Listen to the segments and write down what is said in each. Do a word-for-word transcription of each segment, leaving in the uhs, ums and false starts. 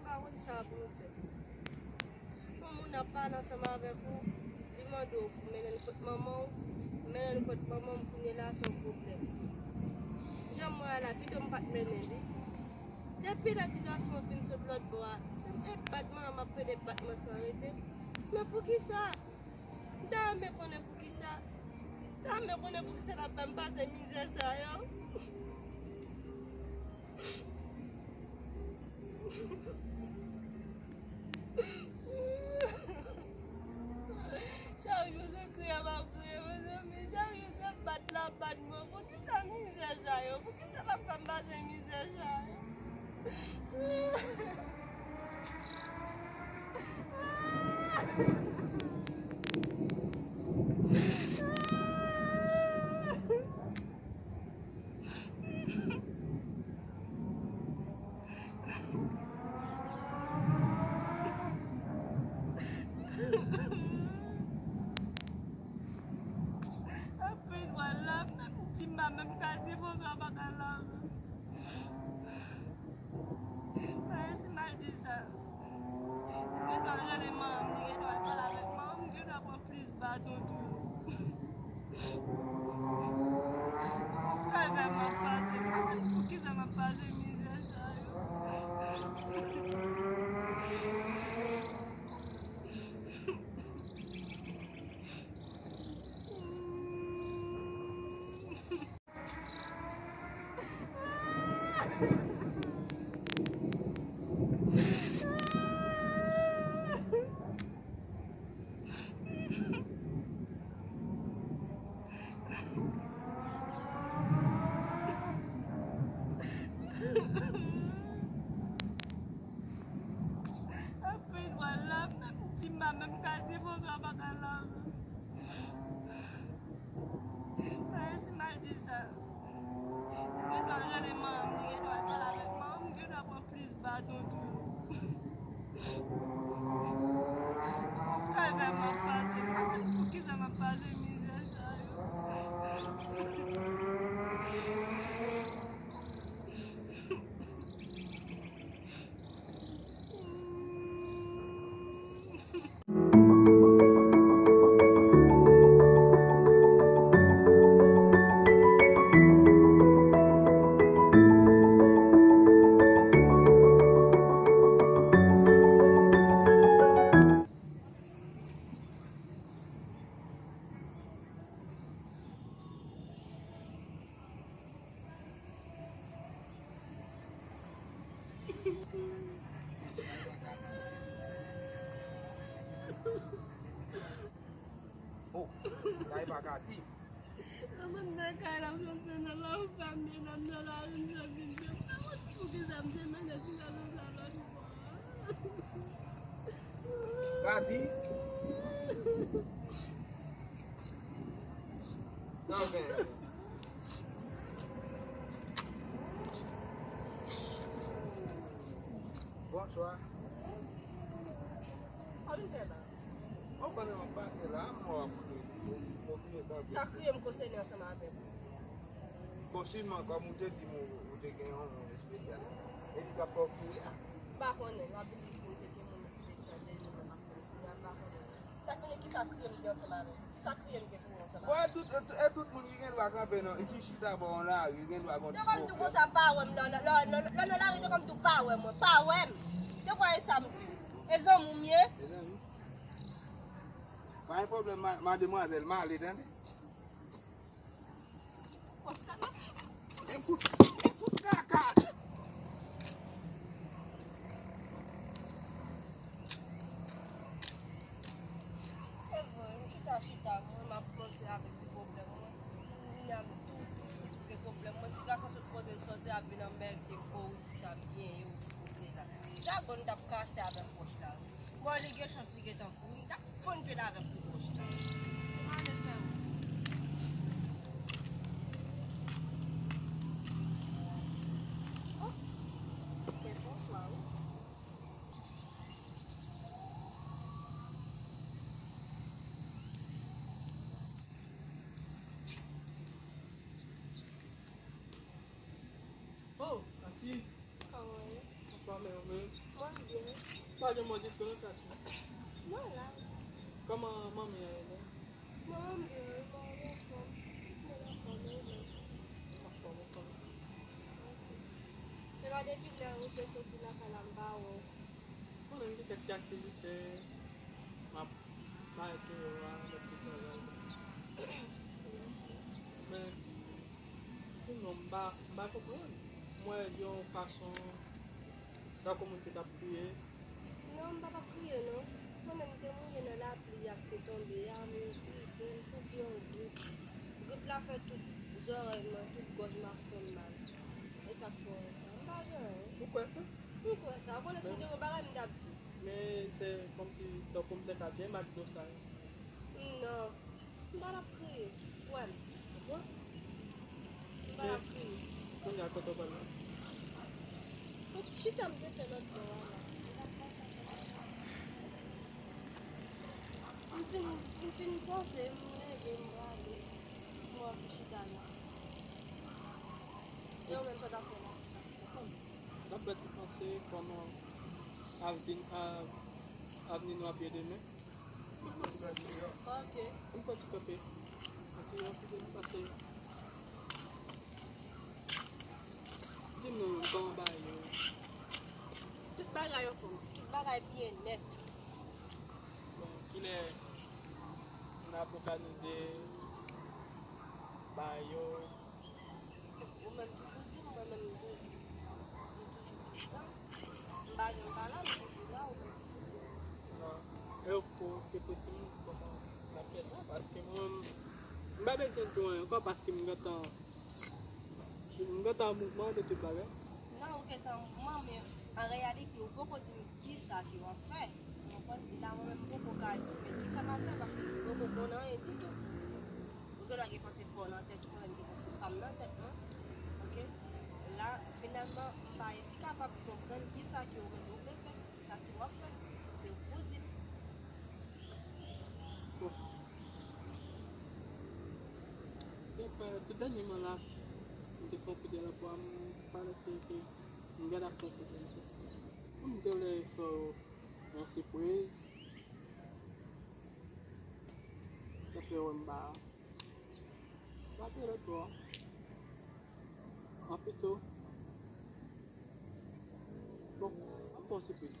Pa konn sa pou m fè. Yon moun ap pale ansanm avèk ou, li mande w pou mennen l kot manman w, ou mennen l kot manman m, kounye la se yon pwoblèm. Jan m wè a la, pito m pa t mennen li. Depi lè ti gason an fin sot lòt bò a, se m ap bat manman m, ap plede bat mwen san rete. Men poukisa? M ta renmen konnen poukisa. M ta renmen konnen poukisa l ap fè m pase mizè sa yo. Chak jou se kriye m ap kriye, mezanmi. Chak jou se bat l ap bat mwen. Poukisa mizè sa yo? Poukisa l ap fè m pase mizè sa yo? Apre, vwala, menm di m pa menm ka di bonswa, pa ka lave. Paske si m al di sa, li gen dwa rele manman m, li gen dwa pale avèk manman m, li gen dwa pran plis baton tou. Kalvè m ap pase, m pa konn poukisa m ap pase mizè sa yo. Apre, vwala, menm di m pa menm ka di bonswa, pa ka lave. Paske si m al di sa, li gen dwa rele manman m, li gen dwa pale avèk manman m, li gen dwa pran plis baton tou. Kalvè m ap pase, m pa konn poukisa m ap pase mizè sa yo. Oh, kay pa Kati. Mwen nan kay la, m sot nan lafanmi, m nan lari, m sot vin fè. M pa konn poukisa m te mennen sitiyasyon sa lòt bò. Kati. Sa w fè? Bonswa. Sa w vin fè la? Mwen konnen mwen pase la, mwen ap koute, mwen koute kanpe. Sa kriye m konsène ansanm avèk ou. Bon, siman, kòm ou te di m ou, ou te gen yon moun espesyal, e li k ap fè w kriye a? M pa konnen, yo ap vin di m te gen moun espesyal, se li menm k ap fè m kriye a, m pa konnen. Sa konnen kisa kriye m gen ansanm avèk ou? Kisa kriye m gen pou ou ansanm avèk ou? Bon, e tout, e tout, e tout moun ki gen dwa kanpe nan, ki chita bò yon lari, gen dwa gon ti pwoblèm. Te kòm tou konsa pa wè m nan, nan, nan, nan, nan lari, te kòm tou pa wè mwen, pa wè m. Te kwè e sa m di w. E zanmi w m ye? E zanmi. Pa gen pwoblèm, ma-, mademwazèl, m ale, tande. E fout, e fout kaka. E vre, m chita, chita, mwen, m ap panse avèk ti pwoblèm. Konn t ap kase avèk wòch la wi. Bon, li gen chans li gentan kouri, m t ap fonn pye l avèk kou wòch la. Ou pa vle fè wout. Oh! Mwen bonswa wi. Oh, Tati. Kòman w ye? Anfòm, e ou menm? Mwen byen. Pa janm wè w dife non, Tati. Mwen la. Kòman manmi an ye menm? Manmi an byen wi, manmi an anfòm. Mwen anfòm, e ou menm? Anfòm, anfòm. Ok. Se pa depi lè ou te soti lakay la m pa wè w. Mwen menm gen kèk ti aktivite m ap bay deyò a, lè m te travay la. Men, sinon, m pa, m pa konprann. M wè yon fason, tankou moun ki t ap kriye. Non, m pa t ap kriye, non. Mwen menm, m te mouye nan lapli a k te tonbe a, m gripe, m santi yon grip. Grip la fè tout zòrèy mwen, tout gòj mwen ap fè m mal. E sa k fè w wè sa. M pa gen anyen. Ou kwè sa? M kwè sa. Ou konnen si m te gen yon bagay, m t ap di w. Men se kòmsi tankou m te ka byen mak dlo sa yo. Non. M pa t ap kriye. Kwè m. Bon. M pa t ap kriye. Kounye a kote w pral la? Kot chita m te fè lòt bò a la. M fin, m fin panse, m leve, m prale. M wè pou chita la. E ou menm, sa w t ap fè la? Dapre ti panse, kòman avni, a, avni nou ap ye demen? Ok. Ann fè ti kanpe. Kontinye anpil, pase. Di m non, kòman bagay yo? Tout bagay anfòm. Tout bagay byen nèt. Bon, kilè n ap òganize bagay yo? Ou menm ki pou di m, mwen menm m toujou, m toujou prezan. M pa janm pa la, m toujou la, ou menm ki pou di m. Non. E ou ki pou di m kòman n ap fè sa, paske mwen, m pa bezwen di w anyen ankò, paske m gentan, m gentan an mouvman de tout bagay. Non, ou gentan an mouvman, men an reyalite, ou poko di m kisa ke w ap fè. Ou konprann? E la, mwen menm, m poko ka di w, men kisa m ap fè, paske m poko konn anyen ditou. Ou gen dwa gen panse pa w nan tèt ou, mwen menm gen panse pa m nan tèt mwen. Ok? La, finalman, m pa resi kapab konprann kisa ke ou menm ou vle fè, kisa ke w ap fè. Se ou k pou di m. Bon. Dapre tout dènyèman la, m te fè yon ti dyalòg pou m pale se ke m gen ap fè yon ti dyalòg. M te vle fè w yon sipriz. Sa fè wè m pa, m pa te lòt bò. An pito. Bon, m ap fè w sipriz.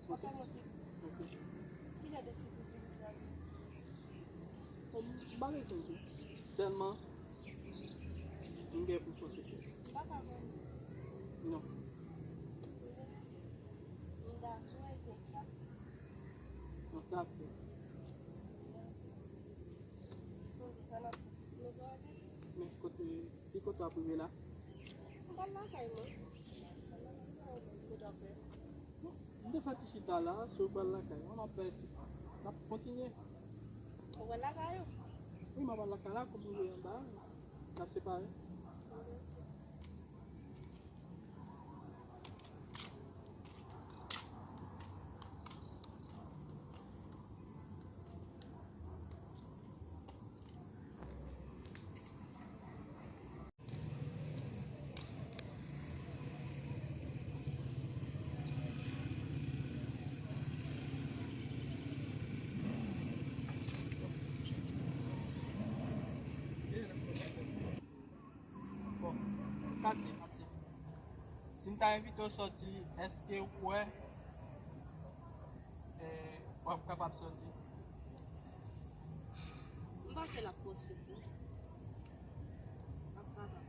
W ap fè m yon sipriz? Ok. Ki jan de sipriz, sipriz sa ye? Bon, m pa bezwen di w. Sèlman, m gen pou m fè w sipriz. M pa ka konnen. Non. M ta swete sa. Non, sa ap fèt. Men kote, ki kote w ap rive la? M pral lakay mwen. Kote w ap fè? M te fè ti chita la, si w pral lakay mwen, m ap fè ti, n ap kontinye. Ou pral lakay ou? Wi, m ap al lakay la, kòm m rive anba, n ap separe. Bon, Katie, Katie, si m ta envite w sòti, èske w kwè, eh, w ap kapab sòti? M panse l ap posib wi. L ap kapab.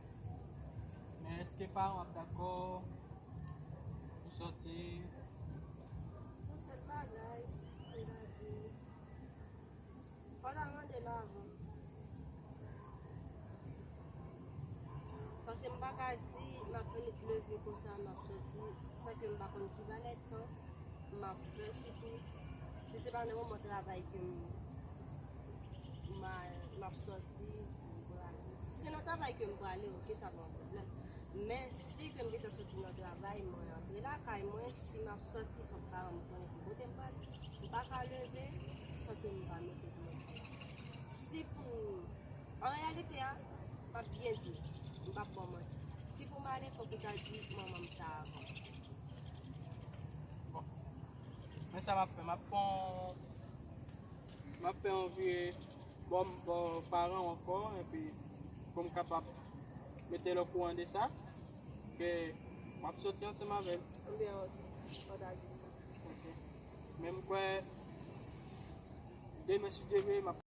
Men èske paran w ap dakò pou sòti? Yon sèl bagay, m ta di, fò w ta mande l avan. Paske m pa ka di, M ap fenk leve konsa, m ap soti, san ke m pa konn ki valè tan m ap fè, sitou si se pa nan moman travay ke m, m a, m ap soti, m prale. Si se nan travay ke m prale, oke, sa pa yon pwoblèm. Men si ke m gentan soti nan travay, mwen antre lakay mwen, si m ap soti, fòk paran m konnen ki kote m prale. M pa ka leve san ke m pa mete pou mwen. Si pou, an reyalite a, m ap byen di w, m p ap ba w manti. Si pou m ale, fòk ou ta di manman m sa avan. Bon. Men sa m ap fè, m ap fè yon, m ap fè yon vye bò m, bò paran w ankò, epi pou m kapab mete l okouran de sa, ke w ap soti ansanm avè l. Ebyen, ok, fò w ta di sa. Ok. Men m kwè, demen, si Dye vle, m ap